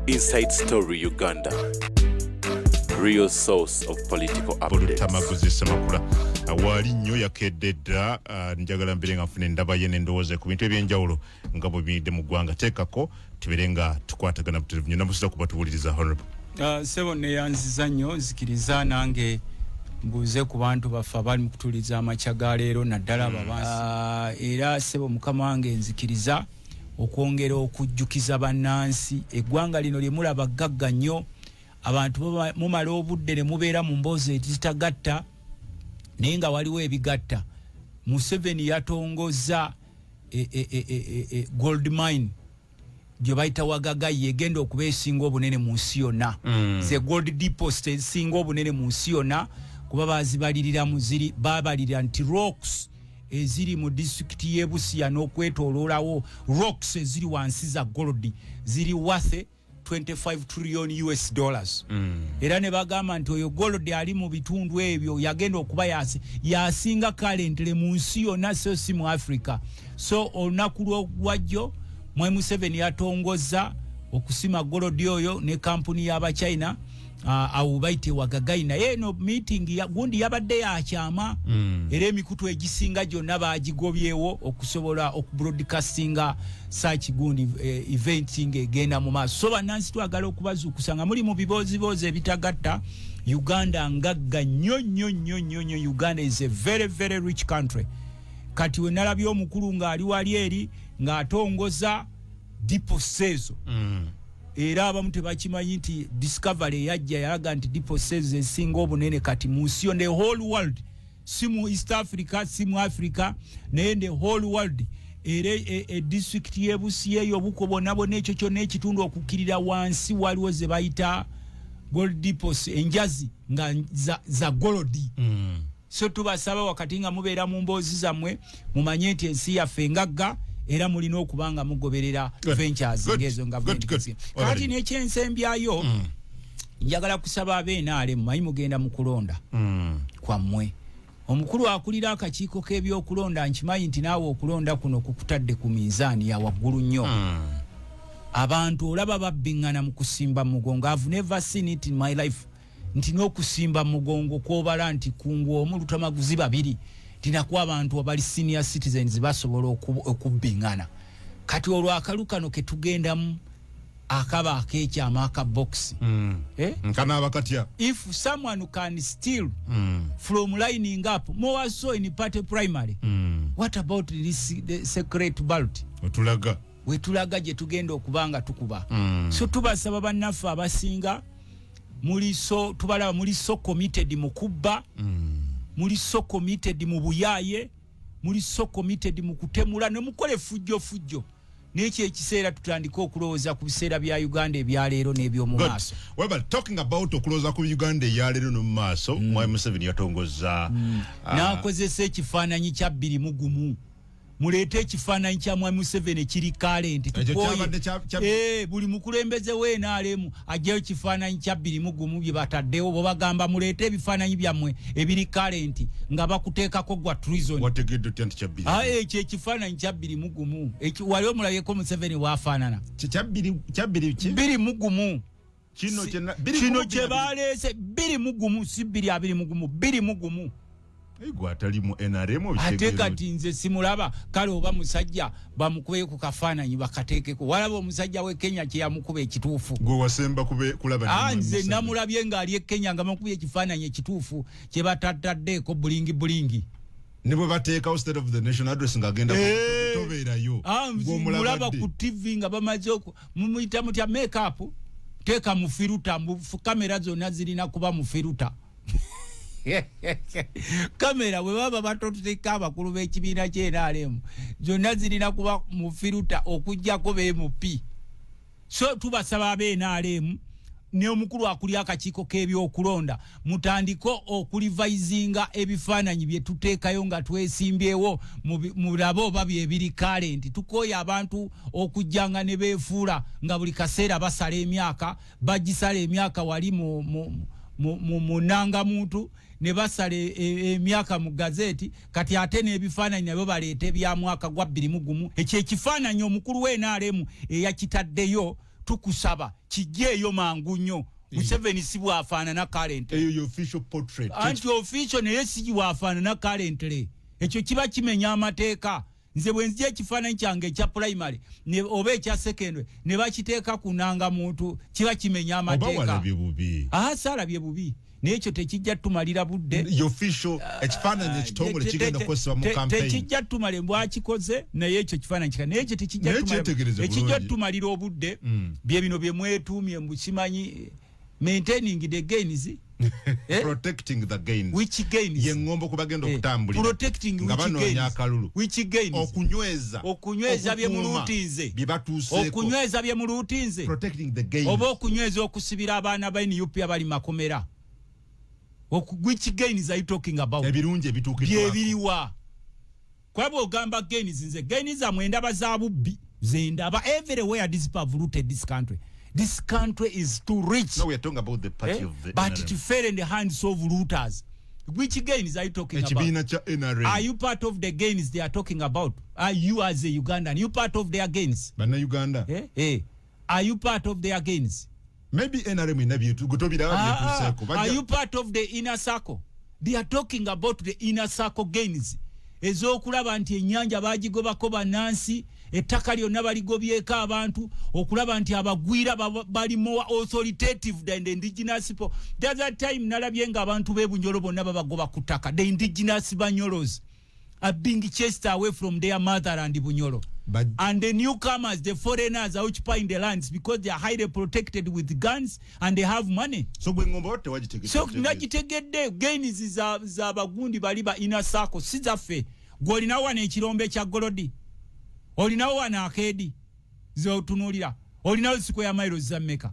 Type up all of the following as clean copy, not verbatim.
Inside Story Uganda. Real source of political updates. Lutamaguzi Ssemakula awaali nnyo yakedde dda. Njagala mbeere nga nfuna endaba ye n'endowooza ku bintu ebyenjawulo nga bwe biyidde mu ggwanga. Teekako tubeere nga tukwatagana buterevu nnyo. Namusiza kuba tuwuliriza, Honorable. Sebo, neyanziza nnyo. Nzikiriza nange mbuuze ku bantu baffe abali mu kutuliza amakya ga leero, naddala ababansi. Era sebo, mukama wange, nzikiriza okwongera okujjukiza bannansi, eggwanga lino lye mulaba gagga nnyo. Abantu mumala obudde ne mubeera mu mboozi ezitagatta, naye nga waliwo ebigatta. Museveni yatongoza e gold mine gye bayita Wagagai, egenda okuba esinga obunene mu nsi yonna. Ze gold deposit ezisinga obunene mu nsi yonna, kuba bazibaliriramu, ziri babalirira nti rocks eziri mu disitulikiti y'e Busia n'okwetooloolawo, rocks eziri wansi za gold ziri worth 25 trillion US dollars. Era ne bagamba nti oyo gold ali mu bitundu ebyo yagenda okuba yasinga currently mu nsi yonna, so si mu Africa. So olunaku lwajjo mwe Museveni yatongoza okusima gold oyo ne kampuni y'Abachina awo bayite Wagagai. Naye eno meeting ya, gundi yabadde yakyama. Era emikutu egisinga gyonna bagigobyewo okusobola okubroadcastinga such gundi event ng'egenda mu maaso. So bannansi, twagala okubazuukusa nga muli mu bibooziboozi ebitagatta. Uganda ngagga nnyo nnyo nnyo nnyo nnyo. Uganda is a very very rich country. Kati we nalabye omukulu ng'ali wali eri ng'atongoza depots ezo. Era abamu tebakimanyi nti discovery eyajja yalaga nti depots ezo ezisinga obunene kati mu nsi yo, the whole world, si mu East Africa, si mu Africa, naye the whole world. Era e district y'ebusiya eyo, obuko bwonna bwonna, ekyo kyonna ekitundu okukkirira wansi, waliwo ze bayita gold depots, enjazi nga za gold. So tubasaba, wakati nga mubeera mu mboozi zammwe, mumanye nti ensi yaffe engagga, era mulina okuba nga mugoberera ventures ngezo nga. Kati nekyensembyayo, njagala kusaba ab'NRM, manyi mugenda mu kulonda kwammwe. Omukulu akulira akakiiko k'ebyokulonda, nkimanyi nti naawe okulonda kuno kukutadde ku minzaani ya waggulu nnyo. Abantu olaba babbiŋŋana mu kusimba mugongo. I've never seen it in my life nti n'okusimba mugongo kwobala nti kungu omu, lutamaguzi babiri, tinaku abantu abali senior citizens basobola okubbiŋŋana. Kati olwo akalu kano ketugendamu akaba akekyama aka box. Eh? Nkanaaba katya? If someone can steal from lining up, more so in party primary, what about this, the secret ballot? Wetulaga. Wetulaga gye tugenda okuba nga tukuba. So tubasaba bannaffe abasinga muli so, tubalaba muli so committed mu kubba, muli so committed mu buyaaye, muli so committed mu kutemula ne mukola effujjo fujjo. Nekyo ekiseera tutandike okulowooza ku biseera bya Uganda ebyaleero n'ebyomu maaso. Well, but talking about okulowooza ku Uganda eyaleero n'omu maaso, Mwami Museveni yatongoza N'akozesa ekifaananyi kya 21. Muleete ekifaananyi kya Mwami Museveni ekiri current. Ekyo kyabadde Eh, buli mukulembeze w'NRM ajjayo ekifaananyi kya 21 bye bataddewo. Bwe bagamba muleete ebifaananyi byammwe ebiri current, nga bakuteekako gwa treason. Wategedde otya nti kya bbiri? Ah, ekyo ekifaananyi kya 21. Wali omulabyeko Museveni bwafaanana? Kya bbiri ki? 21. Kino bbiri Kino gumu, kye bbiri abiri. baleese 21, si 221, 21. Naye gwe atali mu NRM Ate obitegeera? Kati nze simulaba. Kale oba musajja bamukube ku kafaananyi bakateekeko. Walaba omusajja w'e Kenya kyeyamukuba ekituufu? Gwe wasemba kulaba Ah, ne nze Museveni. namulabye ng'ali e Kenya nga bamukubye ekifaananyi ekituufu kye batataddeeko bulingi bulingi. Ne bwe bateekawo State of the Nation Address ng'agenda Eh. tobeerayo. Ah, Gwe omulaba mulaba ddi? ku TV nga bamaze mumuyita mutya, makeup, teeka mu filter, kamera zonna zirina kuba mu filter. Kamera bwe baba batoteeka abakulu b'ekibiina ky'NRM zonna zirina kuba mu filter, okugjako ba MP. So tubasaba ab'NRM n'omukulu akuli akakiiko k'ebyokulonda, mutandike okurevisinga ebifaananyi bye tuteekayo nga twesimbyewo, mulabe oba byebiri current. Tukooye abantu okujjanga ne beefuula nga buli kaseera basala emyaka, bagisala emyaka wali mu nangamuntu, ne basala emyaka mu gazeti. Kati ate n'ebifaananyi nabyo baleeta ebya mwaka gwa 21. Ekyo ekifaananyi omukulu w'NRM eyakitaddeyo. Tukusaba kijjeeyo mangu nnyo. Museveni si bwafaanana currently. Eyo ye official portrait. Anti official, naye si bwafaanana currently. Ekyo kiba kimenya amateeka. Nze bwe nzija ekifaananyi kyange ekya primary oba ekya secondary ne bakiteeka ku nanga muntu, kiba kimenya Oba amateeka. Walabye bubi. Aha, saalabye bubi, naye ekyo tekijja tumalira budde. Ye official ekifaananyi ekitongole kigenda okukozesebwa mu campaign. Tekijja tumale bwakikoze, naye ekyo kifaananyi kika, naye ekyo tekijja Naye kyetegereze ekijja bulungi. tumalira obudde. Bye bino bye mwetuumye mbu simanyi maintaining the gains, eh? Protecting the gains. Which gains? Ye ngombo ku bagenda okutambulira Protecting nga which banoonya gains? akalulu. Which gains? Okunyweza. Okunyweza bye Okukuuma muluutinze. bye batuuseeko. Okunyweza bye muluutinze. Protecting the gains. Oba okunyweza okusibira abaana ba NUP abali makomera? Which gains are you talking about? Ebirungi ebituukiddwako. Byebiriwa? Kuba bwogamba gains, nze gains zamwe ndaba za bubbi, zendaba everywhere. These people have looted this country. This country is too rich. No, we are talking about the party Eh? of the But NRM. it fell in the hands of looters. Which gains are you talking about? Ekibiina kya NRM. Are you part of the gains they are talking about? Are you, as a Ugandan, you part of their gains? Bannayuganda. Eh? Eh. Are you part of their gains? Maybe NRM erina gwe tobiraba Ah, byetuuseeko. are you part of the inner circle? They are talking about the inner circle gains ez'okulaba nti ennyanja bagigobako bannansi, ettaka lyonna baligobyeko abantu, okulaba nti abagwira bali more authoritative than the indigenous people. The other time nalabye nga abantu b'ebunyolo bonna babagoba ku ttaka. The indigenous Banyolos are being chased away from their motherland, Bunyoro. And the newcomers, the foreigners, are occupying the lands because they are highly protected with guns and they have money. So gwe ngombo tewagitegedde? So nagitegedde. Gains za bagundi bali ba inner circle, si zaffe. Gwe olinawo wano ekirombe kya gold, olinawo wano arcade zotunuulira, olinawo square miles za mmeka,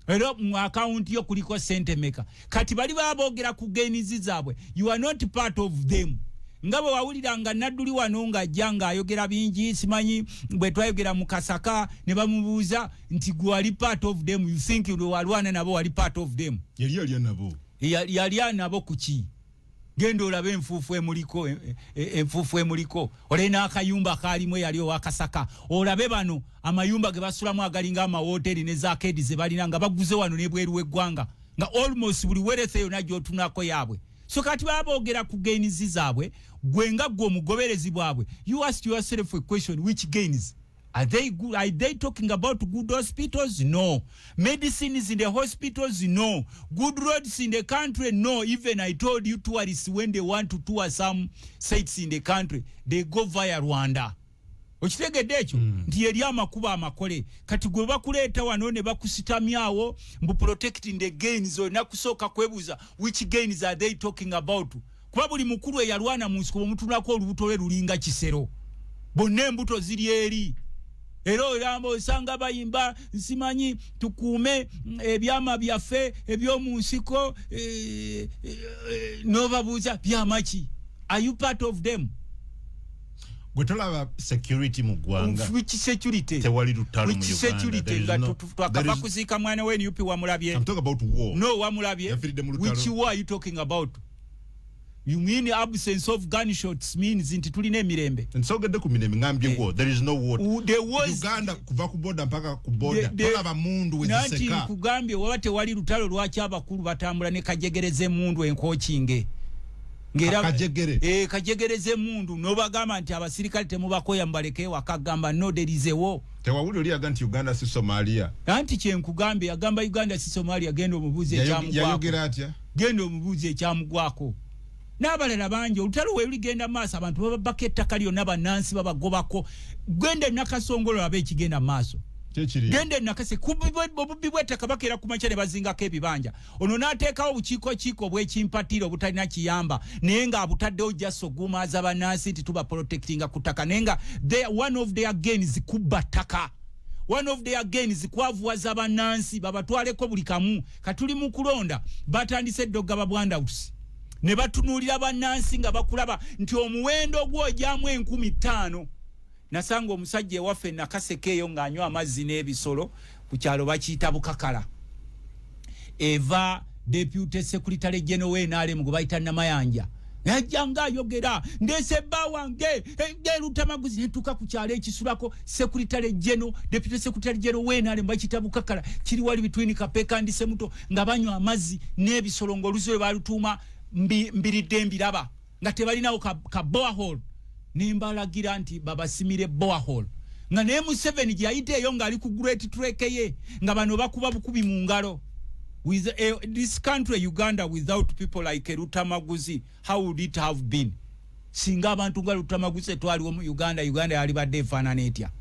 era mu akawunti yo kuliko sente meka? Kati bali baboogera ku gains zaabwe. You are not part of them. Nga bwe wawulira nga Nadduli wano ng'ajja ng'ayogera bingi, simanyi bwe twayogera mu Kasaka ne bamubuuza nti gwe wali part of them, you think lwe walwana nabo wali part of them? Yali alya nabo. Yali anabo ku ki? Genda olabe enfuufu emuliko, enfuufu emuliko, olabe n'akayumba kaalimu eyali owakasaka, olabe bano amayumba ge basulamu agalinga amawooteri ne za arcade ze balina nga baguze wano n'ebweru w'eggwanga, nga almost buli wealth yonna gy'otunako yaabwe. So kati baba boogera ku gains zaabwe, gwe nga gwe omugoberezi bwabwe, you ask yourself a question: which gains are they good? Are they talking about good hospitals? No. Medicines in the hospitals? No. Good roads in the country? No. Even I told you, tourists, when they want to tour some sites in the country, they go via Rwanda. Okitegedde ekyo? Nti eri amakubo amakole. Kati gwe bakuleeta wano ne bakusitamyawo mbu protecting the gains, olina kusooka kwebuuza which gains are they talking about, kuba buli mukulu eyalwana mu nsiko bwemutunulako olubuto lwe lulinga kisero, bonna embuto ziri eri. Era olamba osanga bayimba nsimanyi tukuume ebyama byaffe ebyomu nsiko, nobabuuza byama ki? Are you part of them? Gwe tolaba security mu ggwanga? Which security? Tewali lutalo mu Which Uganda. security? There is Nga twakava kuziika mwana we NUP, wamulabye? I'm talking about war. No, wamulabye? Yafiiridde mu lutalo. Which war are you talking about? You mean absence of gunshots means nti tulina emirembe? Nsogedde ku mirembe, ngambye war. There is no war. There was Uganda kuva ku border mpaka ku border, tolaba mundu Nanti weziseka. nkugambye, waba tewali lutalo, lwaki abakulu batambula ne kajegereza emundu enkokinge? Akajegere? Eh, kajegereza emundu, nobagamba nti abasirikale temubakoya, mubaleke ewaka. Gamba no, there is a war. Tewawuli oli aga nti Uganda si Somalia? Anti kyenkugambye, agamba Uganda si Somalia, genda omubuuzi ekyamugwako. Yayogera atya? Genda omubuuzi ekyamugwako n'abalala bangi. Olutalo we luligenda maaso, abantu bababako ettaka lyonna, bannansi babagobako. Genda enakasongolo olabe ekigenda maaso. Kyekiri. Genda enakase, obubbi bw'ettaka, bakeera ku makya ne bazingako ebibanja. Ono n'ateekawo obukiikokiiko obw'ekimpatiira obutalina kiyamba, naye ng'abutaddewo just ogumaaza bannansi nti tuba protectinga ku ttaka, naye nga one of their gains kubba ttaka, one of their gains kwavuwaza bannansi babatwaleko buli kamu. Katuli mu kulonda, batandise eddoga ba handouts ne batunuulira bannansi nga bakulaba nti omuwendo gw'ojyamu 5,000. Nasanga omusajja ewaffe Nakaseke eyo ng'anywa amazzi n'ebisolo ku kyalo bakiyita Bukakala, eva deputy secretary general w'NRM gwe bayita Namayanja. Yajjanga ayogera, "Ndeese bba wange Lutamaguzi." Netuuka ku kyalo ekisulako secretary general, deputy secretary general wenale, bakita Bukakala, kiri wali between Kapeeka ndi Semuto, nga banywa amazzi n'ebisolo, ng'oluzzi lwe balutuuma Mbiridde Mbiraba, nga tebalinawo ka borehole. Nembalagira nti babasimire borehole, nga naye Museveni gye yayita eyo ng'ali ku Great Trek ye, nga bano bakuba bukubi mu ngalo. With this country Uganda, without people like Lutamaguzi, how would it have been? Singa abantu nga Lutamaguzi twaliwo mu Uganda, Uganda yalibadde efaanana etya?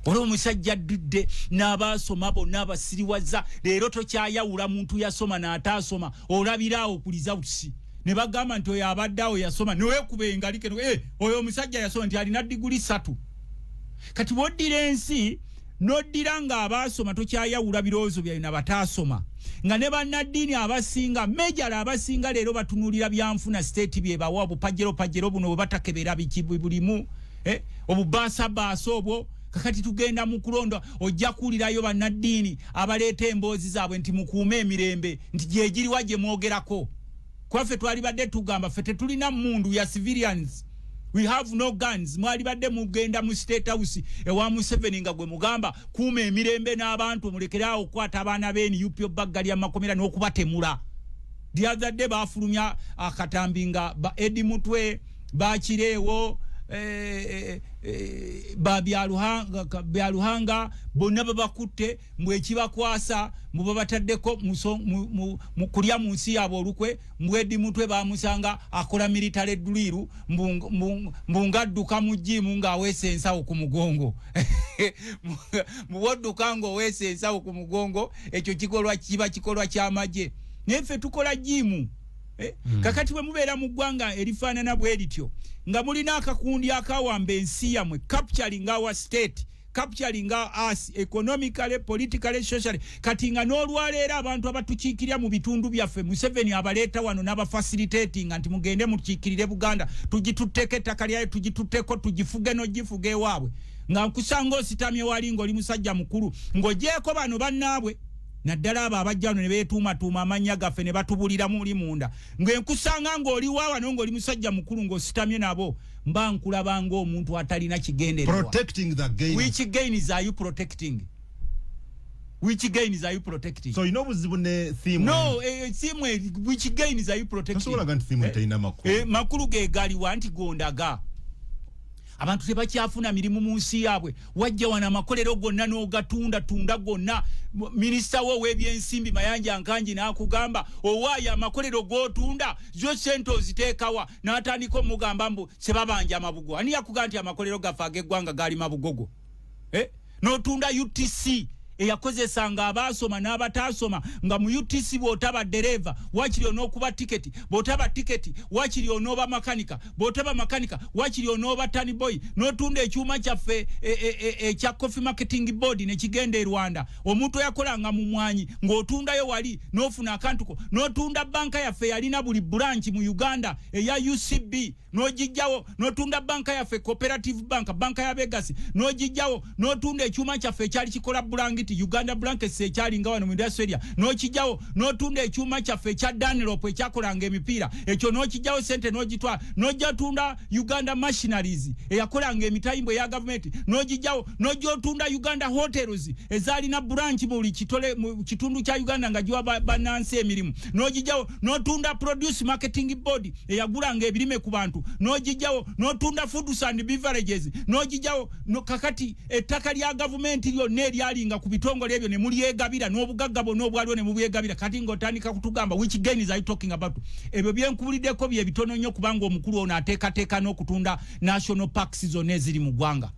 Olwo omusajja addudde n'abaasoma bonna abasiriwaza. Leero tokyayawula muntu yasoma n'ataasoma, olabiraawo ku results. Ne bagamba nti oyo abadde awo yasoma, neweekuba engalike, eh, oyo omusajja yasoma, nti alina diguli 3. Kati bwoddira ensi noddira ng'abaasoma tokyayawula birowoozo byayo nabataasoma, nga ne bannaddiini abasinga mejala abasinga leero batunuulira byanfuna, state byebawa, obupajero pajero buno bwe batakebera biki bulimu, eh, obubaasabaasa obwo. Kakati tugenda mu kulonda, ojja kuwulirayo bannaddiini abaleeta emboozi zaabwe nti mukuume emirembe, nti gyegiriwa gye mwogerako? Kwaffe twalibadde tugamba ffe tetulina mundu ya civilians, we have no guns. Mwalibadde mugenda mu State House ewa Museveni nga gwe mugamba, "Kuuma emirembe n'abantu, mulekeraawo okukwata abaana b'NUP, obaggalya makomera n'okubatemula." The other day bafulumya akatambi nga ba Edi Mutwe bakireewo, ba Byaruhanga bonna babakutte, mbwe ekibakwasa mbu babataddeko mu kulya mu nsi yaabwe olukwe. Mbwe Edi Mutwe bamusanga akola military drill, mbu ng'adduka mu gym ng'aweesa ensawo ku mugongo. Mbwodduka ng'oweesa ensawo ku mugongo, ekyo kikolwa kiba kikolwa ky'amagye, naye ffe tukola gym. Eh? Kakati bwe mubeera mu ggwanga erifaanana bwe lityo, nga mulina akakundi akawamba ensi yammwe, capturing our state, capturing us economically, politically, socially, kati nga n'olwaleero abantu abatukiikirira mu bitundu byaffe Museveni abaleeta wano n'abafacilitatinga nti mugende mukiikirire Buganda, tugitutteko ettaka lyayo, tugitutteko, tugifuge n'ogifuga ewaabwe, nga nkusanga ositamye wali ng'oli musajja mukulu, ng'ogyeko bano bannaabwe, naddala abo abajja wano ne beetuumatuuma amannya gaffe ne batubulira muli munda, ng'enkusanga ng'oli wano ng'oli musajja mukulu ng'ositamye nabo, mba nkulaba ng'omuntu atalina kigendererwa. Protecting the gain. Which gains are you protecting? Which gains are you protecting? So olina obuzibu ne theme? No, theme, which gains are you protecting? Tosobola nti theme terina makulu. Makulu ge galiwa nti gondaga abantu tebakyafuna mirimu mu nsi yaabwe? Wajja wano amakolero gonna n'ogatunda tunda gonna. Minisita wo ow'ebyensimbi Mayanja Nkangi n'akugamba, "Owaayo amakolero g'otunda, zo sente oziteekawa?" N'atandika omugamba mbu sebabanja amabugo. Ani yakugamba nti amakolero gaffe ag'eggwanga gaali mabugogo, eh? N'otunda UTC eyakozesanga abaasoma n'abataasoma, nga mu UTC bw'otaba dereva wakiri onookuba tiketi, bw'otaba tiketi wakiri onooba makanika, bw'otaba makanika wakiri onooba turnboy. N'otunda ekyuma kyaffe ekya Coffee Marketing Board ne kigenda e Rwanda. Omuntu eyakolanga mu mwanyi ng'otundayo wali n'ofuna akantuko. N'otunda banka yaffe yalina buli branch mu Uganda eya UCB, n'ogijjawo. N'otunda banka yaffe Cooperative Bank, banka ya Begasi, n'ogijjawo. N'otunda ekyuma kyaffe ekyali kikola bulangiti, Uganda Blankets, ekyalinga wano mu industrial, n'okijjawo. N'otunda ekyuma kyaffe ekya Dunlop ekyakolanga emipiira, ekyo n'okijjawo, sente n'ogitwala. N'ojja tunda Uganda Machineries eyakolanga emitayimbwa eya gavumenti, n'ogijjawo. N'ojja otunda Uganda Hotels ezaalina branch mu buli kitole mu kitundu kya Uganda nga giwa bannansi emirimu, n'ogijjawo. N'otunda Produce Marketing Board eyagulanga ebirime ku bantu, n'ogijjawo. N'otunda Foods and Beverages, n'ogijjawo. No, kakati ettaka lya gavumenti lyonna eryalinga ku bitongole ebyo ne mulyegabira, n'obugagga bwonna obwaliwo ne mubyegabira. Kati ng'otandika kutugamba, which gains are you talking about? Ebyo byenkubuliddeko bye bitono nnyo, kubanga omukulu ono ateekateeka n'okutunda national parks zonna eziri mu ggwanga.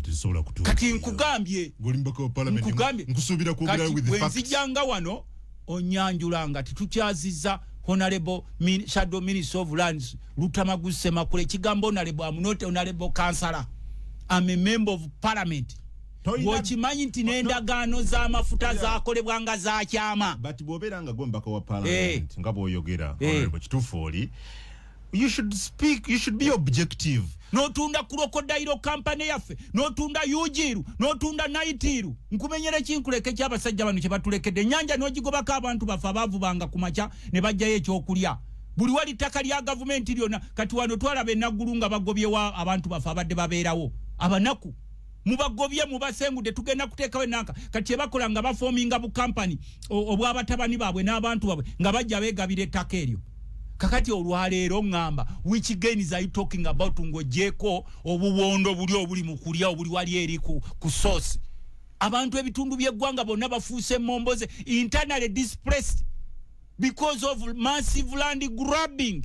Tezisobola kutuuka. Kati nkugambye Goli mubaka wa parliament, nkugambye nkusuubira kwogera kati with the facts. Bwenzijjanga wano onyanjulanga titukyazizza Honorable Shadow Minister of Lands Lutamaguzi Ssemakula. Ekigambo honorable, am not honorable councillor, am a member of parliament. Bw'okimanyi nti n'endagaano z'amafuta zakolebwa nga zakyama. But bw'obeera nga gwe mubaka wa parliament, nga bw'oyogera, honorable, kituufu oli, you should speak, you should be objective. N'otunda Crocodile Company yaffe, n'otunda UGIL, n'otunda NITIL. Nkumenyere kinkuleke kyabasajja bano kye batulekedde. Ennyanja n'ogigobako abantu baffe abaavubanga ku makya ne bajjayo ekyokulya. Buli wali ttaka lya gavumenti lyonna. Kati wano twalaba enaggulu nga bagobyewo abantu baffe abadde babeerawo abanaku, mubagobye, mubasengudde, tugenda kuteekawo enanka. Kati kyebakola nga baforminga bukampani obw'abatabani baabwe n'abantu baabwe nga bajja beegabira ettaka eryo. Kakati olwaleero ŋŋamba, which gains are you talking about, ng'ogyeko obubondo buli obuli mu kulya obuli wali eri ku source? Abantu ebitundu by'eggwanga bonna bafuuse momboze, internally displaced because of massive land grabbing.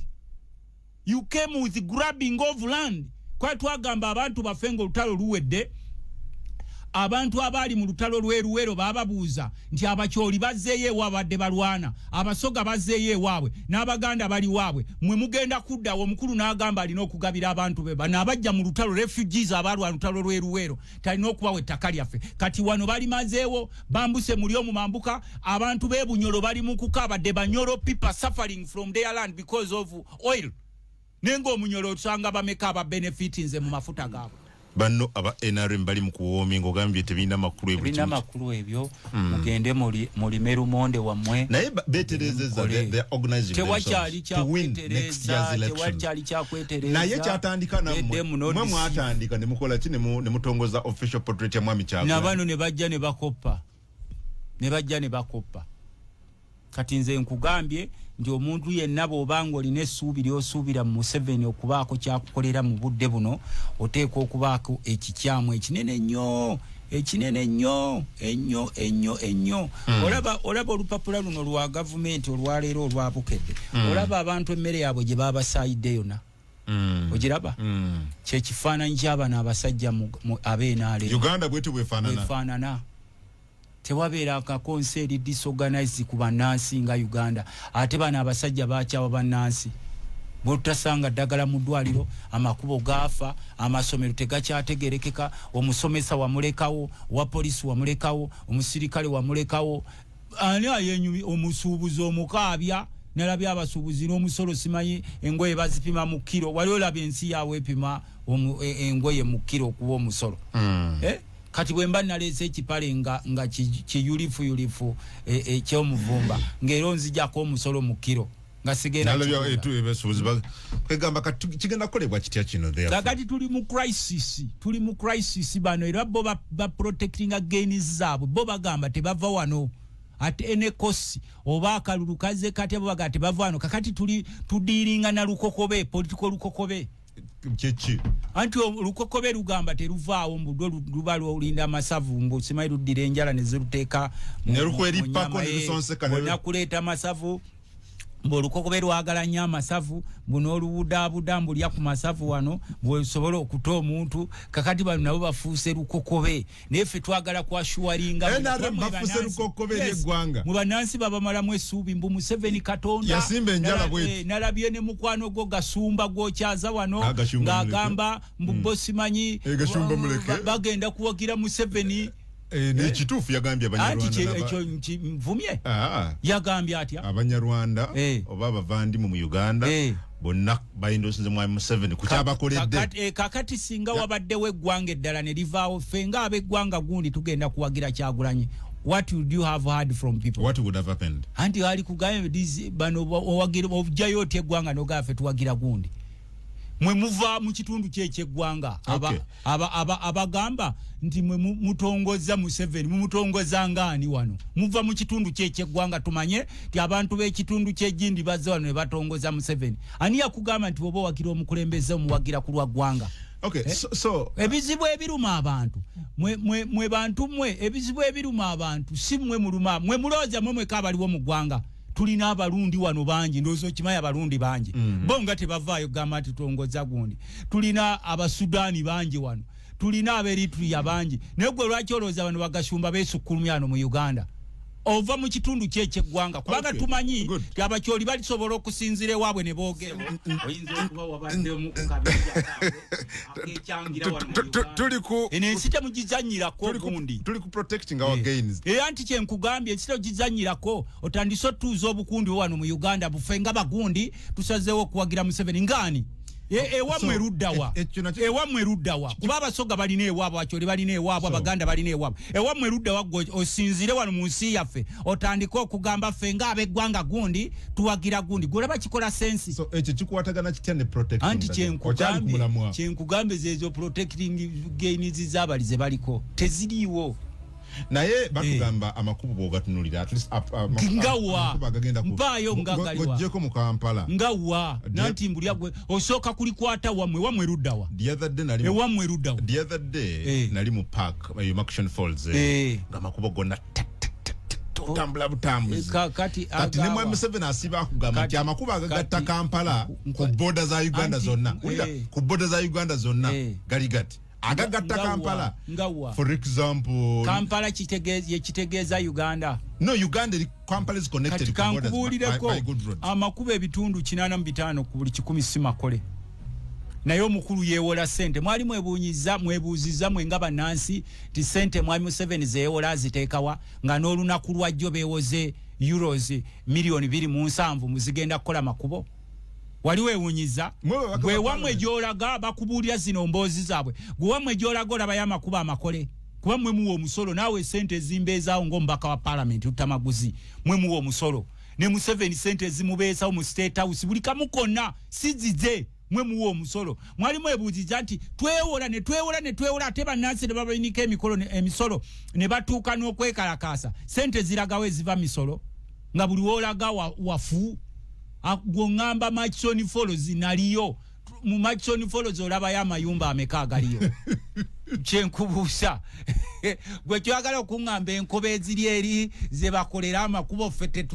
You came with grabbing of land. Kwa twagamba abantu baffe nga olutalo luwedde, abantu abaali mu lutalo lw'eruwero baababuuza nti Abakyoli bazzeeyo ewaabadde balwana, Abasoga bazzeeyo ewaabwe, n'Abaganda bali waabwe, mwe mugenda kuddawo? Omukulu n'agamba alina okugabira abantu be bano abajja mu lutalo, refugees abaalwana lutalo lw'eruwero, talina okubawa ettaka lyaffe. Kati wano balimazeewo, bambuse muli omumambuka, abantu b'e Bunyolo bali mu kukaaba. The Banyoro people suffering from their land because of oil, naye ng'omunyolo osanga bameka ababenefitinze mu mafuta gaabwe? Banno aba NRM bali mu kuwoomi ng'ogambye tebirina makulu ebuli Ebirina kimu. Makulu ebyo, mugende mulime lumonde wammwe. Naye beterezeza, Mukole. they are organizing Tewakyali themselves to win next year's kyakwetereza, election. tewakyali kyakwetereza. Naye kyatandika nammwe. Let them not Mwe deceive. mwatandika ne mukola ki, ne mutongoza official portrait ya mwami Kyagulanyi. Nabano ne bajja ne bakoppa, ne bajja ne bakoppa. Kati nze nkugambye nti omuntu yenna bw'obanga olina essuubi ly'osuubira mu Museveni okubaako kyakukolera mu budde buno, oteekwa okubaako ekikyamu ekinene nnyo, ekinene nnyo ennyo ennyo ennyo. Olaba olupapula luno lwa gavumenti olwaleero olwabukedde, olaba abantu emmere yaabwe gye babasaayidde yonna, ogiraba? Kyekifaananyi ky'abano abasajja ab'NRM. Uganda bwetyo bwefaanana. Bwefaanana. Tewabeera akakonsi eri disorganized ku bannansi nga Uganda. Ate bano abasajja bakyawa bannansi, bwetutasanga ddagala mu ddwaliro, amakubo gaafa, amasomero tegakyategerekeka, omusomesa wamulekawo, owa polisi wamulekawo, omusirikale wamulekawo, ani ayenyumi, omusuubuzi omukaabya. Nalabye abasuubuzi n'omusolo, simanyi engoye bazipima mu kiro. Wali olaba ensi yaabwe epima engoye mu kiro okuba omusolo? Eh? Kati bwe mba naleese ekipale nga kiyulifuyulifu ekyomuvumba, ng'era onzijako omusolo mu kiro nga sigenda Nalabye kigula. Ebasuubuzi kwegamba kati kigenda kukolebwa kitya kino therefore? Kakati tuli mu crisis, tuli mu crisis. Bano era bo ba protectinga gains zaabwe. Bo bagamba tebava wano ate enekosi oba akalulu kaze katya, bo bagamba tebava wano. Kakati tuli tudealinga na lukokobe, political lukokobe. Kyeki? Anti olukokobe lugamba teruvaawo, mbudwe luba lulinda amasavu, mbu simanyi luddira enjala ne ziruteeka Ne lukwerippako, mu nyama, ne lusonseka, bonna kuleeta masavu, mbu olukokobe lwagala nnyo amasavu, mbu n'oluwudaabuda mbulya ku masavu wano bwesobola okuta omuntu. Kakati bano nabo bafuuse lukokobe, naye ffe twagala kwassuringa. NRM bafuuse lukokobe eri eggwanga. Mu bannansi babamalamu essuubi mbu Museveni Katonda. Yasimba enjala bweti. Nalabye ne mukwano gwo Gasumba gwokyaza wano Ah, Gashumba ng'agamba mbu bo simanyi Eh, Gashumba muleke. Bagenda kuwagira Museveni. Eh, nekituufu yagambye Anti Abanyarwanda ekyo nvumye. Ah, Yagambye atya? Abanyarwanda oba abavandimu mu Uganda bonna bayindosinze mwami Museveni ku kyabakoledde. Kakati singa wabaddewo eggwanga eddala ne livaawo, ffe nga ab'eggwanga gundi tugenda kuwagira Kyagulanyi, what would you have heard from people? What would have happened? Anti ali kugambye bano owagira ojjayo otya eggwanga nogamba ffe tuwagira gundi, mwe muva mu kitundu kyekyeggwanga? Abagamba nti mwe mutongoza Museveni, mumutongoza ngaani wano? Muva mu kitundu kyekyeggwanga, tumanye nti abantu b'ekitundu kyegindi bazze wano ne batongoza Museveni. Ani yakugamba nti bwoba owagira omukulembeze omuwagira ku lwa ggwanga? Okay, so Ebizibu ebiruma abantu mwe bantu mwe, ebizibu ebiruma abantu si mwe muluma, mwe mulowooza mwe mweka abaliwo mu ggwanga. Tulina Abalundi wano bangi, ndowooza okimanyi, Abalundi bangi. Bo nga tebavaayo kugamba nti tongoza gundi. Tulina Abasudaani bangi wano, tulina Aberitria bangi, naye gwe lwaki olowooza bano bagashumba beesukkulumya wano mu Uganda? Ova mu kitundu ki ekyeggwanga? Kubanga tumanyi ti Abakyoli balisobola okusinziira ewaabwe ne boogera. Oyinza okuba wabaddemu ku kabinja kaabwe akekyangira wano mu Uganda. Tuli ku Eno ensi temugizanyirako gundi. Tuli ku protecting our gains. Era nti kyenkugambye, ensi togizanyirako. Otandise otuuza obukundi wano mu Uganda, bufe nga bagundi tusazeewo okuwagira Museveni ngaani. Ewammwe luddawa? Ewammwe luddawa? Kuba Abasoga balina ewaabwe, Akyoli balina ewaabwe, Abaganda balina ewaabwe. Ewammwe luddawa? Gwe osinzire wano mu nsi yaffe otandike okugamba ffe ng'abeggwanga gundi tuwagira gundi, gwolaba kikola sense? So ekyo kikwatagana kitya ne protecting? Anti kyenkugambe, zezo protecting gains z'abali ze baliko teziriiwo. Naye batugamba amakubo bwogatunulira, at least Ngawa? Mpaayo ngagaliwa. Ng'oggyeko mu Kampala. Ngawa? Nanti mbulya gwe osooka kulikwata wammwe. Wammwe luddawa? The other day nali Ewammwe luddawa? The other day nali mu park eyo Murchison Falls, nga amakubo gonna otambula butambuzi. Kati Kati ne mwami Museveni asiba akugamba nti amakubo agagatta Kampala ku boda za Uganda zonna, wulira, ku boda za Uganda zonna gali gati agagatta Kampala. Ngawa? For example, Kampala yekitegeeza Uganda? No, Uganda eri, Kampala is connected Kati ku borders kankubuulireko, by good roads. amakubo ebitundu 85 ku buli 100 si makole, naye omukulu yeewola sente. Mwali mwebuunyiza, mwebuuziza mwe nga bannansi nti sente mwami Museveni zeyewola aziteekawa, nga n'olunaku lwajjo beewoze euros miliyoni 27 muzigenda kukola makubo? Wali weewunyiza? Mwe babaka Gwe ba wammwe parliament. gy'olaga bakubuulira zino mboozi zaabwe. Gwe wammwe gy'olaga olabayo amakubo amakole? Kuba mwe muwa omusolo, naawe sente ezimbeezaawo ng'omubaka wa paalamenti Lutamaguzi, mwe muwa omusolo. Ne Museveni sente ezimubeesawo mu State House, buli kamu konna si zize, mwe muwa omusolo. Mwali mwebuuziza nti twewola ne twewola ne twewola, ate bannansi ne babayinika emikolo emisolo ne batuuka n'okwekalakaasa, sente ziragawo eziva misolo, nga buli woolaga wafu? Gwoŋŋamba Murchison Falls, naliyo mu Murchison Falls, olabayo amayumba ameka agaliyo? Kyenkubuusa, gwe kyagala okuŋŋamba enkobe eziri eri ze bakolera amakubo, ffe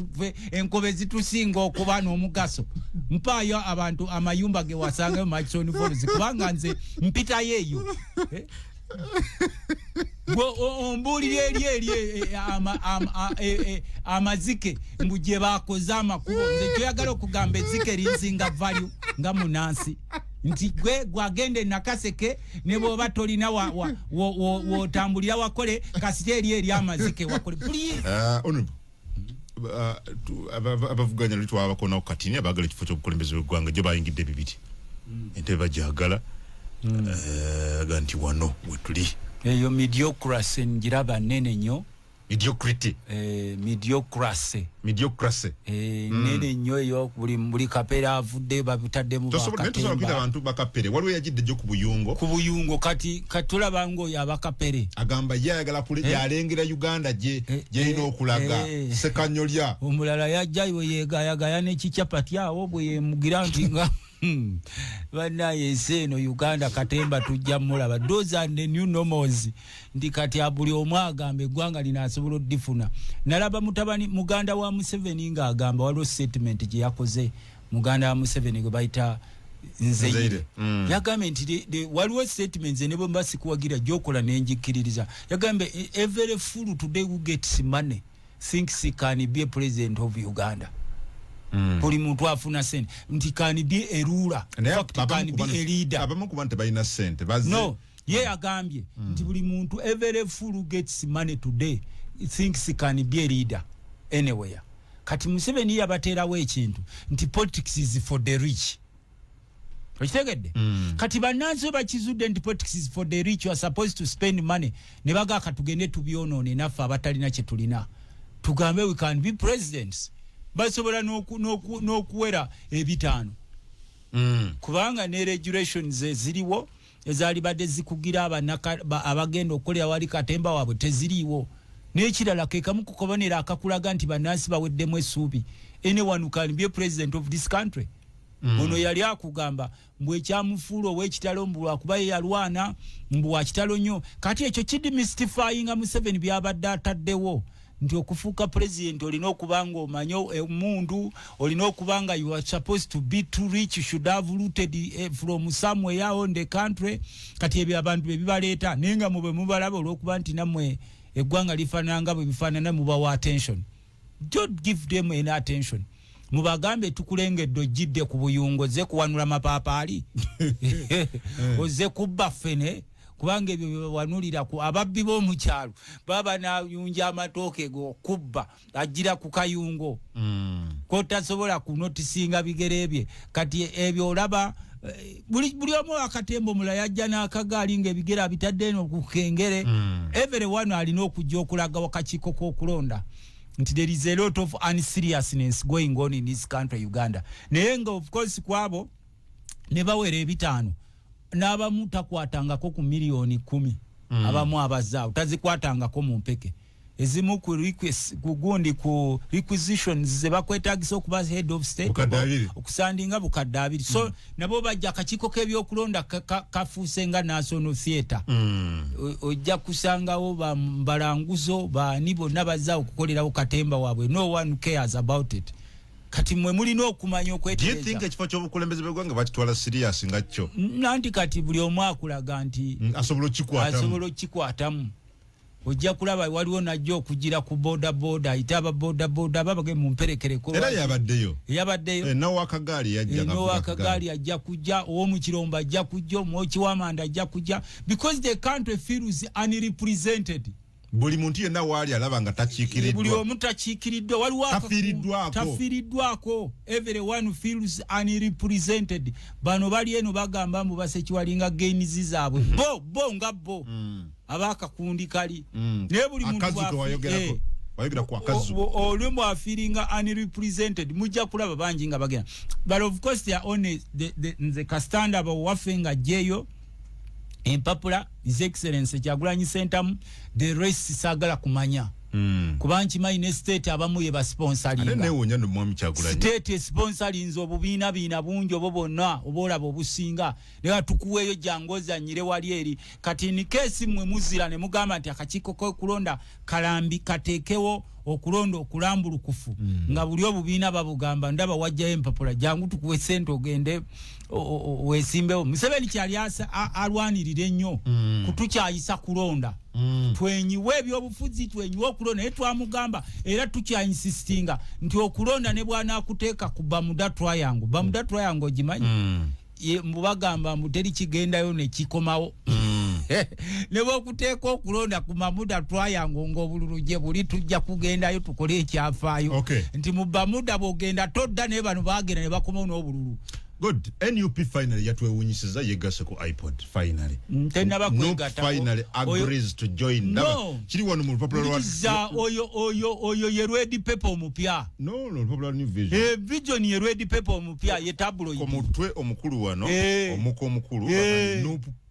enkobe zitusinga okuba n'omugaso? Mpaayo abantu amayumba ge wasangayo Murchison Falls, kubanga nze mpitayo eyo. Eh? Gwe ombuulira eri amazike mbu gye bakoze amakubo. Nze kyoyagala okugamba ezzike linsinga value nga munansi, nti gwe gwagenda enakaseke ne bwoba tolina wotambulira wakole, kasita eri amazike wakole. Please. Honorable, abavuganya luli twabakonaku katini, abaagala ekifo ky'obukulembeze bw'eggwanga gyo bayingidde bibiri, entebe bagyagala. Aga nti wano wetuli. Eyo mediocracy njiraba nene nnyo. Mediocrity. Mediocracy. Mediocracy. Nene nnyo eyo. Buli kapere avudde babitaddemu. Tosobola kuyita bakatemba. Abantu bakapere, waliwo yagidde gyo ku buyungo. Ku buyungo. Kati katulaba ngaoyo abakapere. Agamba ye ayagala kule yalengera Uganda gye gyerina okulaga. Sekanyolya. Omulala yajja bwe yegayagaya n'ekikyapati awo bwe yemugira nti nga bannaye ensi eno Uganda katemba tujja mulaba. Those are the new normals, nti kati buli omu agamba eggwanga lino asobola oddifuna. Nalaba mutabani muganda wa Museveni ng'agamba, waliwo statement gye yakoze, muganda wa Museveni gwe bayita Nzeire. Nzeire. Yagambye nti waliwo statements ne bwe mba sikuwagira gyokola nenjikkiririza. Yagambye, "Every fool today who gets money thinks he can be a president of Uganda." Buli muntu afuna sente nti can be a ruler. In Naye fact, can be a leader. Abamu kuba nti balina sente bazze. No, ye yagambye nti buli muntu, every fool who gets money today thinks he can be a leader anywhere. Kati Museveni yabateerawo ekintu nti politics is for the rich. Okitegedde? Kati bannansi we bakizudde nti politics is for the rich, you are supposed to spend money, ne bagaa katugende tubyonoone naffe abatalina kye tulina tugambe we can be presidents. Basobola n'okuwera 500, kubanga ne regulations eziriwo ezaalibadde zikugira abagenda okukolera wali katemba waabwe teziriiwo. N'ekirala, ke kamu ku kabonero akakulaga nti bannansi baweddemu essuubi. Anyone can be a president of this country. Ono yali akugamba mbu ekyamufuula ow'ekitalo mbu lwakuba ye yalwana, mbu wakitalo nnyo. Kati ekyo kidemystifyinga Museveni byabadde ataddewo nti okufuuka president olina okuba nga omanye emundu, olina okuba nga you are supposed to be too rich, you should have looted from somewhere on the country. Kati ebyo abantu bebibaleeta, naye nga mubwe mubalaba olwokuba nti nammwe eggwanga lifaanana nga bwe bifaanana, mubawa attention. Don't give them any attention. Mubagambe tukulengedde, ojjidde ku buyungo, ozze kuwanula mapaapaali, ozze kubba ffene, kubanga ebyo byebawanulira ku ababbi b'omukyalo baba nayunja amatooke gokubba, ajjira ku kayungo kotasobola kunotisinga bigere bye. Kati ebyo olaba Buli omu akatemba, omulala yajja n'akagaali ng'ebigere abitadde eno ku kengere. Everyone alina okujja okulaga wakakiiko k'okulonda nti there is a lot of unseriousness going on in this country Uganda. Naye nga of course kwabo ne bawera 500, n'abamu takwatangako ku miliyoni 10. Abamu abazaawo tazikwatangako mu mpeke. Ezimu ku request, ku gundi, ku requisitions ze bakwetagisa okuba head of state, 2,000. Okusandinga 2,000. So nabo bajja. Akakiiko k'ebyokulonda kafuuse nga national theatre. Ojja kusangawo balanguzo baani bonna bazza okukolerawo katemba waabwe. No one cares about it. Kati mwe mulina okumanya Do you okwetereza. think ekifo ky'obukulembeze bw'eggwanga bakitwala serious nga kyo? Nanti kati buli omu akulaga nti Asobola okikwatamu. Asobola okukikwatamu. Ojja kulaba waliwo najja okugira ku boda boda, ayite aba boda boda babage mumperekereko. Era yabaddeyo. Yabaddeyo. Eh, n'owakagaali yajja ng'avuga. N'owakagaali ajja kujja, ow'omukirombo ajja kujja, omwoki w'amanda ajja kujja, because the country feels unrepresented. Buli muntu yenna waali alaba nga Buli takiikiriddwa. omu takiikiriddwa. Waliwo Tafiiriddwako. Tafiiriddwako. Everyone feels unrepresented. Bano bali eno bagamba mbu basekiwalinga gains zaabwe bo bo nga bo abakakundi kali. Naye buli muntu Akazu ke wayogerako. Wayogera ku akazu. Oli bw'afeelinga unrepresented, mujja kulaba bangi nga bagenda. But of course they are only nze kasitanda abo waffe nga jjeyo empapula, His Excellence Kyagulanyi Sentamu, the rest saagala kumanya. Kuba nkimanyi ne state abamu ye Ate basponsoringa. Neewuunya no mwami Kyagulanyi. State esponsorinze obubiina biina bungi obwo bwonna oba olaba obusinga, naye tukuweeyo jangu ozanyire wali eri. Kati in case mmwe muzira ne mugamba nti akakiiko k'okulonda kalambi kateekewo okulonda okulambulukufu, nga buli obubiina babugamba ndaba wajjayo empapula, jangu tukuwe sente ogende weesimbewo. Museveni kyali alwanirira ennyo kutukyayisa kulonda, twenyiwe ebyobufuzi, twenyiwe okulonda. Naye twamugamba era tukyainsistinga nti okulonda ne bwanakuteeka ku Bermuda Triangle. Bermuda Triangle ogimanyi? Mbu bagamba mbu teri kigendayo nekikomawo. Ne bwokuteeka okulonda ku Bermuda Triangle ng'obululu gye buli, tujja kugendayo tukole ekyafaayo. Nti mu Bermuda bwogenda todda, naye bano bagenda ne bakomawo n'obululu. Good. NUP finally yatwewunyisiza, yegasse ku IPOD finally. Tennaba NUP kwegattako. finally agrees to join. No. Ndaba kiri wano mu lupapula lwa Wuliriza, oyo ye red pepper omupya. No, olupapula lwa New Vision. Vision ye red pepper omupya, ye tabloid. Ku mutwe omukulu wano, omuko omukulu,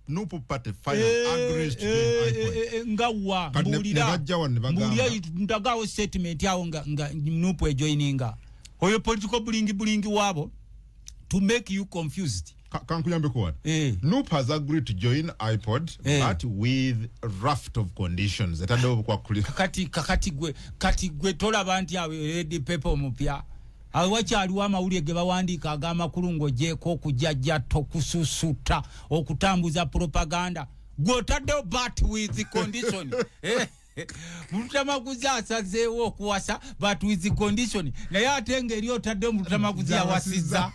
NUP party finally agrees to join IPOD. Nga wa? Kati Mbuulira. ne bajja wano ne bagamba. Mbuulira, ndagawo statement awo nga NUP ejoininga oyo political bulingi bulingi waabo to make you confused. Kankuyambeko wano. NUP has agreed to join IPOD, but with raft of conditions. Etaddewo obukwakkuliro. Kakati gwe tolaba nti awo red pepper omupya awo wakyaliwo amawulire ge bawandiika ag'amakulu ng'ogyeko okujajjatta, okususuta, okutambuza propaganda? Gwe otaddewo "but with condition". Mulutamaguzi asazeewo okuwasa but with condition, naye ate ng'eri otaddewo Mulutamaguzi yawasizza.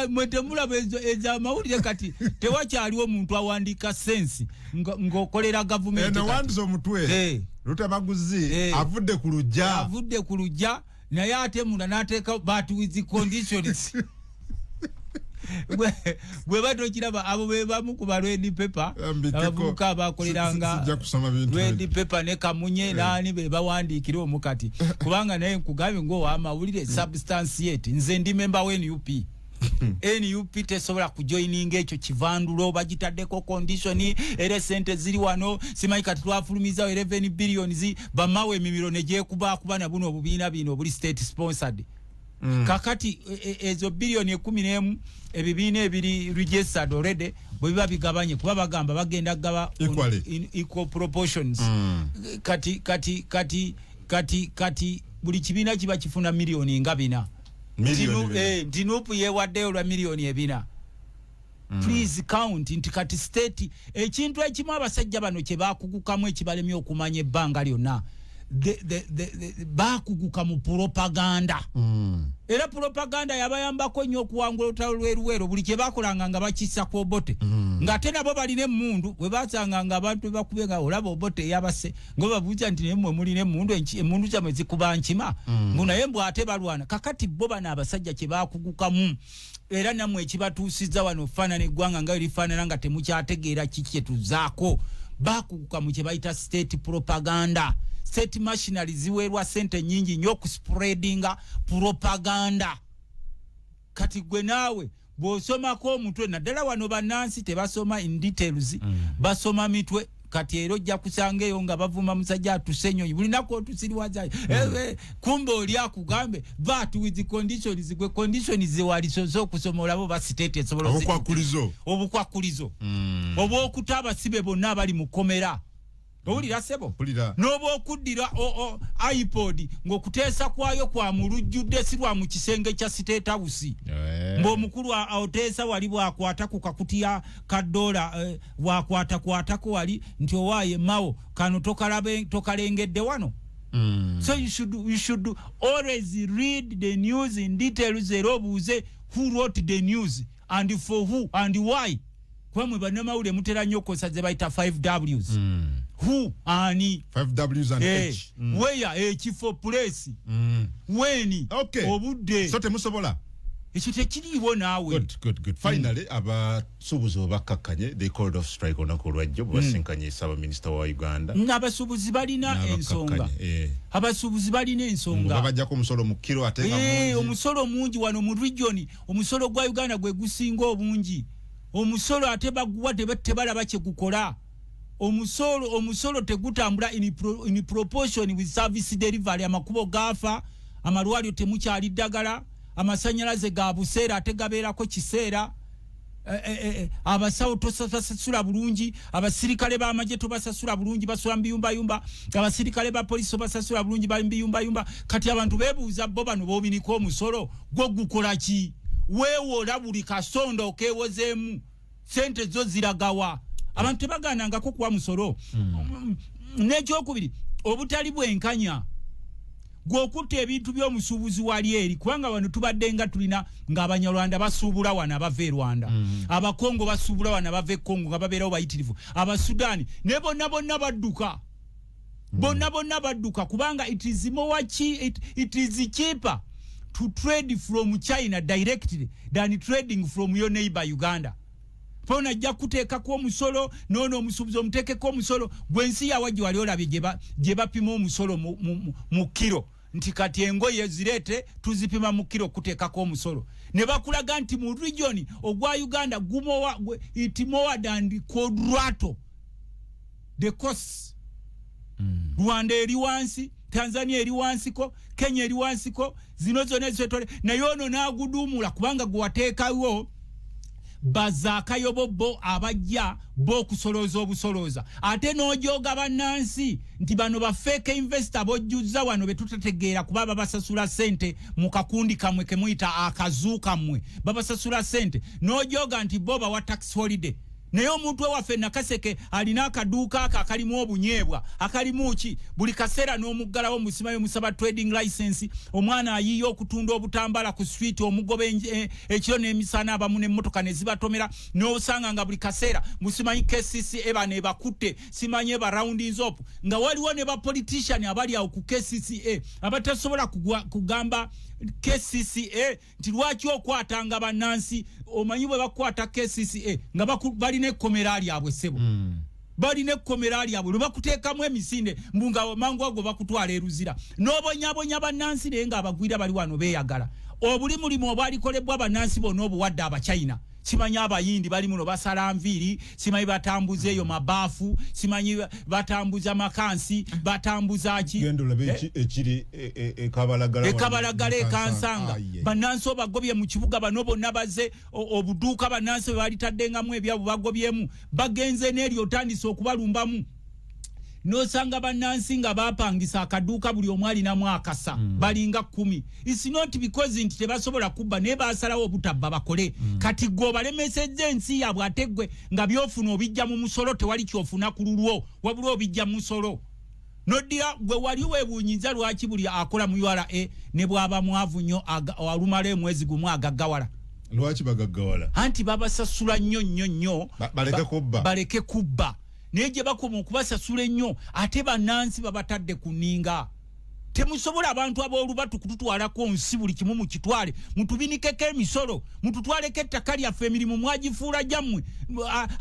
Mwe temulaba ezo amawulire? Kati tewakyaliwo omuntu awandiika sense ng'okolera gavumenti Eno kati. wandiza omutwe. Lutamaguzi avudde ku lujja. Avudde ku lujja, naye ate munda n'ateeka "but with conditions". Bwe batokiraba, abo be bamu ku ba red pepper. Mbikeko. Abavubuka abakoleranga Sijja kusoma bintu red ebyo. pepper ne Kamunye naani be bawandiikire omu kati, kubanga naye nkugambye ng'owamawulire substantiate. Nze ndi member wa NUP. NUP tesobola kujoininga ekyo kivandulo bagitaddeko condition, era esente ziri wano simanyi. Kati twafulumizawo 11 billions, bamawe emimiro negyekubakuba na buno obubiina bino obuli state sponsored. Kakati ezo biliyoni 11 ebibiina ebiri registered already bwe biba bigabanye, kuba bagamba bagenda gaba Equally. in equal proportions. Kati buli kibiina kiba kifuna miliyoni nga 4. Miliyoni 4. Nti NUP yewaddeyo lwa miliyoni 4. Please count nti kati state ekintu ekimu abasajja bano kye bakugukamu ekibalemye okumanya ebbanga lyonna. Bakuguka mu propaganda. Era propaganda yabayambako nnyo okuwangula olutalo lw'eruweero. Buli kye bakolanga nga bakissa ku Obote, ng'ate nabo balina emmundu. Bwe basanga nga abantu bakubye, nga olaba Obote eyabase, nga babuuza nti, "Naye mmwe mulina emmundu? Emmundu zammwe zikuba nkima?" Mbu naye mbw ate balwana. Kakati bo bano abasajja kye bakugukamu, era nammwe ekibatuusizza wano faanana eggwanga nga lifaanana nga temukyategeera kiki kyetuzaako, bakuguka mu kye bayita state propaganda. State machinery ziweerwa sente nyingi nnyo okuspreadinga propaganda. Kati gwe naawe bw'osomako omutwe, naddala wano bannansi tebasoma in details, basoma mitwe. Kati era ojja kusanga eyo nga bavuma musajja atuse ennyonyi buli naku, otusiriwaza. Kumbe oli akugambe but with conditions. Gwe conditions zewalisoze okusoma, olaba oba state esobola Obukwakulizo. Obukwakulizo obwokuta abasibe bonna abali mu kkomera. Owulira, sebo? Mpulira. N'obwokuddira iPod ng'okuteesa kwayo kwa mu lujjudde, si lwa mu kisenge kya State House. Ng'omukulu oteesa wali bwakwata ku kakutiya ka dola, bwakwatakwatako wali nti, "Owaaye mawo kano tokalengedde wano." So you should always read the news in details, era obuuze who wrote the news and for who and why. Kuba mwe bannamawulire mutera nnyo okukozesa ze bayita 5 Ws. Who, ani. 5 Ws and H. Where, ekifo, place. When, obudde. So temusobola. Ekyo tekiriiwo naawe. Good, good, good. Finally, abasuubuzi bwe bakkakkanye, they called off strike olunaku olwajjo bwe basinkanye ssaabaminisita wa Uganda. Abasuubuzi balina ensonga. N'abakkakkanye. Abasuubuzi balina ensonga. Babajjako omusolo mu kiro ate nga mungi. Omusolo mungi wano mu region. Omusolo gwa Uganda gwe gusinga obungi. Omusolo ate baguwa tebalaba kyegukola. Omusolo tegutambula in proportion with service delivery. Amakubo gaafa, amalwaliro temukyali ddagala, amasanyalaze ga buseera ate gabeerako kiseera. Abasawo tobasasula bulungi, abasirikale b'amagye tobasasula bulungi, basula mu biyumbayumba, abasirikale ba polisi tobasasula bulungi, bali mu biyumbayumba. Kati abantu beebuuza, bo bano boobinika omusolo gwo gukola ki? Weewola buli kasonda, okeewozeemu, sente zo ziragawa? Abantu tebaganangako kuwa musolo. N'ekyokubiri, obutali bwenkanya gwokutta ebintu by'omusuubuzi wali eri, kubanga wano tubadde nga tulina ng'Abanyarwanda basuubula wano abava e Rwanda, Abakongo basuubula wano abava e Kongo, nga babeerawo bayitirivu, Abasudaani ne bonna bonna badduka, bonna bonna badduka, kubanga it is cheaper to trade from China directly than trading from your neighbor Uganda. Pona ajja kuteekako omusolo, noono omusuubuzi omuteekeko omusolo gwensi yawa gye wali olabye gye bapima omusolo mu kiro, nti kati engoye zireete tuzipima mu kiro okuteekako omusolo, ne bakulaga nti mu region ogwa Uganda gumowa it more than quadruple the costs. Rwanda eri wansi, Tanzania eri wansiko, Kenya eri wansiko, zino zonna ezitole. Naye ono n'aguduumula kubanga gwe wateekawo bazaakayobo bo abajja bo okusolooza obusolooza, ate n'ojooga bannansi nti bano ba fake investor bojjuzza wano be tutategeera, kuba babasasula ssente mu kakundi kammwe ke muyita akazuu kammwe, babasasula ssente, n'ojooga nti bo bawa tax holiday. Naye omuntu ewaffe Nakaseke alina akaduuka ako akalimu obunyeebwa, akalimu ki, buli kaseera n'omuggalawo musimayo musaba trading license. Omwana ayiiya okutunda obutambala ku street, omugoba ekiro n'emisana, abamu n'emmotoka ne zibatomera, n'osanga nga buli kaseera musimanyi KCCA bano ebakutte, simanyi eba rounding up, nga waliwo ne bapolitician abali awo ku KCCA abatasobola kugamba KCCA nti lwaki okwatanga bannansi. Omanyi bwe bakwata KCCA nga balina ekkomera lyabwe, ssebo. Balina ekkomera lyabwe lwe bakuteekamu emisinde, mbu nga mangu ago bakutwala eruzira n'obonyabonya bannansi, naye ng'abagwira bali wano beeyagala. Obuli mulimu obwalikolebwa bannansi bonna obuwadde Abachina, simanyi Abayindi bali muno basala nviiri, simanyi batambuza eyo mabaafu, simanyi batambuza makansi, batambuza ki. Genda olabe ekiri ekabalagala. Ekabalagala, ekansanga. Bannansi obagobye mu kibuga. Bano bonna baze obuduuka bannansi bwe balitaddengamu ebyabwe bagobyemu, bagenze n'eri otandise okubalumbamu, nosanga bannansi nga bapangisa akaduuka, buli omu alinamu akasa, balinga 10. It's not because nti tebasobola kubba, naye basalawo obutabba bakole. Kati gwe obalemesezza ensi yaabwe, ate gwe nga byofuna obijja mu musolo, tewali kyofuna ku lulwo wabula obijja mu musolo. Noddira gwe wali weewuunyiza lwaki buli akola mu URA ne bw'aba mwavu nnyo alumala emwezi gumu agaggawala. Lwaki bagaggawala? Anti babasasula nnyo nnyo nnyo. Baleke kubba. Baleke kubba. Naye gye bakoma okubasasula ennyo, ate bannansi babatadde ku nninga. Temusobola abantu ab'olubatu kututwalako nsi, buli kimu mukitwale, mutubinikeko emisolo, mututwaleko ettaka lyaffe, emirimu mwagifuula gyammwe.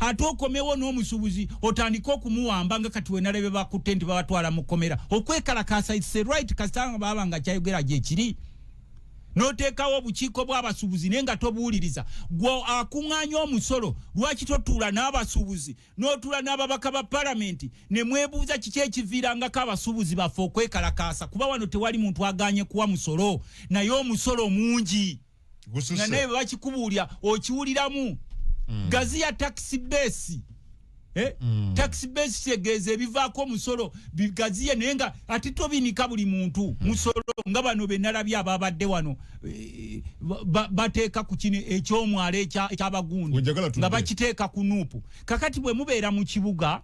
Ate okomewo n'omusuubuzi otandike okumuwamba, nga kati wenalebe bakutte nti babatwala mu kkomera okwekalakaasa. It's a right, kasitanga baba nga kyayogera gyekiri. N'oteekawo obukiiko bw'abasuubuzi naye nga tobuwuliriza. Gwe akuŋŋaanya omusolo, lwaki totuula n'abasuubuzi, n'otuula n'ababaka ba palamenti ne mwebuuza kiki ekiviirangako abasuubuzi baffe okwekalakaasa? Kuba wano tewali muntu aganye kuwa musolo, naye omusolo mungi nga naye bwe bakikubuulya okiwuliramu. Gaziya tax base. Tax base kitegeeza ebivaako omusolo bigaziye, naye nga ate tobinika buli muntu musolo, nga bano be nalabye ababadde wano bateeka ku kino ekyomwalo ekyabagundi Wenjagala tudde. nga bakiteeka ku NUP. Kakati bwe mubeera mu kibuga,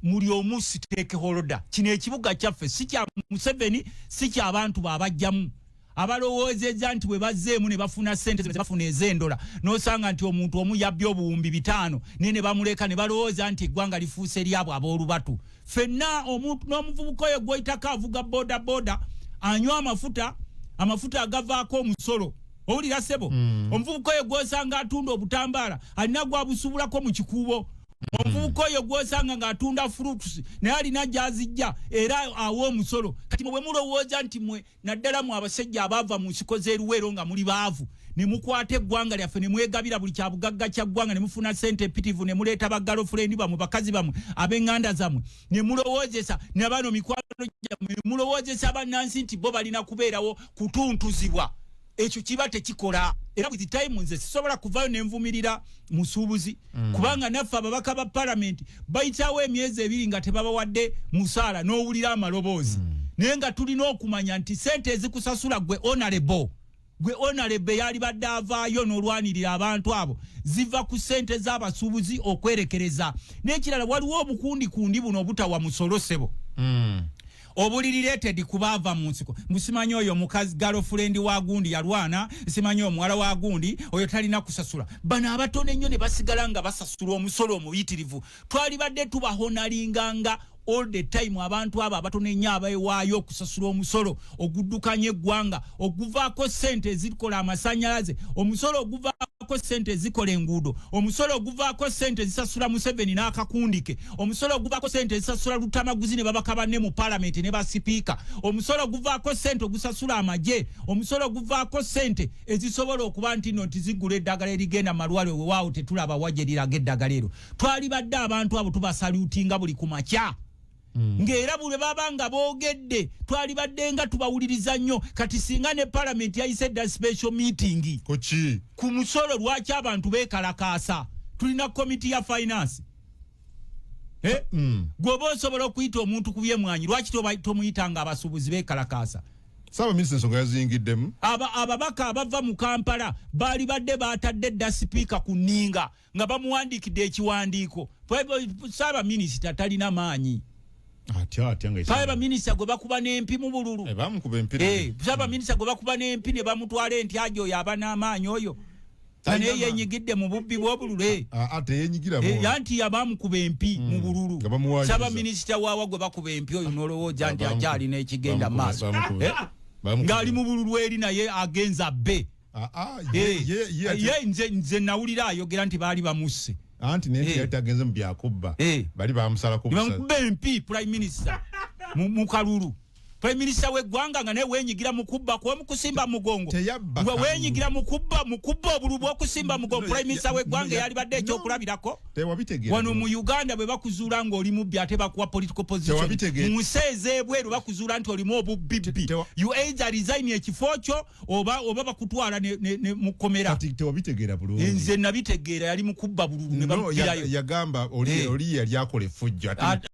muli omu stakeholder. Kino ekibuga kyaffe, si kya Museveni, si kyabantu babajjamu abalowoozezza nti bwe bazzeemu ne bafuna ssente ze bafuna ez'endola, n'osanga nti omuntu omu yabbye 5000 naye ne bamuleka, ne balowooza nti eggwanga lifuuse lyabwe ab'olubatu. Ffenna, omuntu n'omuvubuka oyo gw'oyitako avuga boda boda anywa amafuta, amafuta agavaako omusolo. Owulira, ssebo? Omuvubuka oyo gw'osanga atunda obutambaala alina gwabusuubulako mu kikuubo. Omuvubuka oyo gw'osanga ng'atunda fruits naye alina gy'azijja era awa omusolo. Kati mwe bwe mulowooza nti mwe, naddala mu abasajja abaava mu nsiko z'eruweero nga muli baavu, ne mukwata eggwanga lyaffe ne mwegabira buli kyabugagga kya ggwanga, ne mufuna ssente empitirivu, ne muleeta ba girlfriend bammwe, bakazi bammwe, ab'eŋŋanda zammwe, ne mulowoozesa nabano mikwano gyammwe, ne mulowoozesa bannansi nti bo balina kubeerawo kutuntuzibwa, ekyo kiba tekikola. Era with time nze sisobola kuvayo nenvumirira musuubuzi, kubanga naffe ababaka ba palamenti bayitawo emyezi 2 nga tebabawadde musaala, n'owulira amaloboozi. Naye nga tulina okumanya nti sente ezikusasula gwe honorable, gwe honorable yalibadde avaayo n'olwanirira abantu abo, ziva ku sente z'abasuubuzi okwerekereza. N'ekirala, waliwo obukundikundi buno obutawa musolo, ssebo, obuli related kubaava mu nsiko. Musimanyi oyo mukazi girlfriend wa gundi yalwana, simanyi omuwala wa gundi oyo talina kusasula. Bano abatono ennyo ne basigala nga basasula omusolo omuyitirivu. Twalibadde tubahonoringanga all the time, abantu abo abatono ennyo abewaayo okusasula omusolo oguddukanya eggwanga, oguvaako ssente ezikola amasanyalaze, omusolo oguvaako ssente ezikola enguudo, omusolo oguvaako ssente ezisasula Museveni n'akakundike, omusolo oguvaako ssente ezisasula Lutamaguzi ne babaka banne mu palamenti ne basipiika, omusolo oguvaako ssente ogusasula amagye, omusolo oguvaako ssente ezisobola okuba nti no nti zigula eddagala erigenda mu malwaliro. Wewaawo tetulaba wa gye liraga eddagala eryo. Twalibadde abantu abo tubasalutinga buli ku makya, ng'era buli baba nga boogedde twalibadde nga tubawuliriza nnyo. Kati singa ne palamenti yayise dda special meeting kuki? Ku musolo. Lwaki abantu beekalakaasa? Tulina komiti ya finance, eh? Gweoba osobola okuyita omuntu ku byemwanyi, lwaki tomuyita nga abasuubuzi beekalakaasa? Saabaminisita ensonga yazingiddemu. Ababaka abava mu Kampala baali badde batadde dda sipiika ku nninga nga bamuwandiikidde ekiwandiiko. Saabaminisita talina maanyi. Atya atya nga Saabaminisita gwe bakuba n'empi mu bululu. Eh, bamukuba empi. Eh, saabaminisita gwe bakuba n'empi ne bamutwala entyaji, oyo aba n'amaanyi oyo? Talina naye maanyi. Yenyigidde mu bubbi bw'obululu, eh. Ah, ah, teyenyigiramu. Eh, anti yabamukuba empi mu bululu. Nga bamuwaayiriza. Saabaminisita waawa gwe bakuba empi oyo n'olowooza nti akyalina ekigenda mu maaso? Bamukuba. Eh? Ng'ali mu bululu eri naye agenza bbe. Ah, ah, Eh, ye ye nze nawulira ayogera nti baali bamusse. Anti naye Eh. yali tagenze mu byakubba. Eh. Bali bamusalako busa. Nebamukuba empi prime minister mu kalulu, prime minister w'eggwanga nga naye weenyigira mu kubba kw'omukusimba mugongo. Teyabba Gwe kalulu. weenyigira mu kubba obululu bw'okusimba mugongo, No, prime minister w'eggwanga no, eyalibadde ekyokulabirako. Tewabitegeera. Wano mu Uganda bwe bakuzuula ng'oli mubbi, ate bakuwa political position. Tewabitegeera. Mu nsi ez'ebweru bakuzuula nti olimu obubbibbi, you either resign ekifo kyo oba bakutwala ne mu kkomera. Kati tewabitegeera bulungi. Nze nabitegeera, yali mu kubba bululu ne No, bamukirayo. yagamba oli Eh. oli yali akola effujjo ate.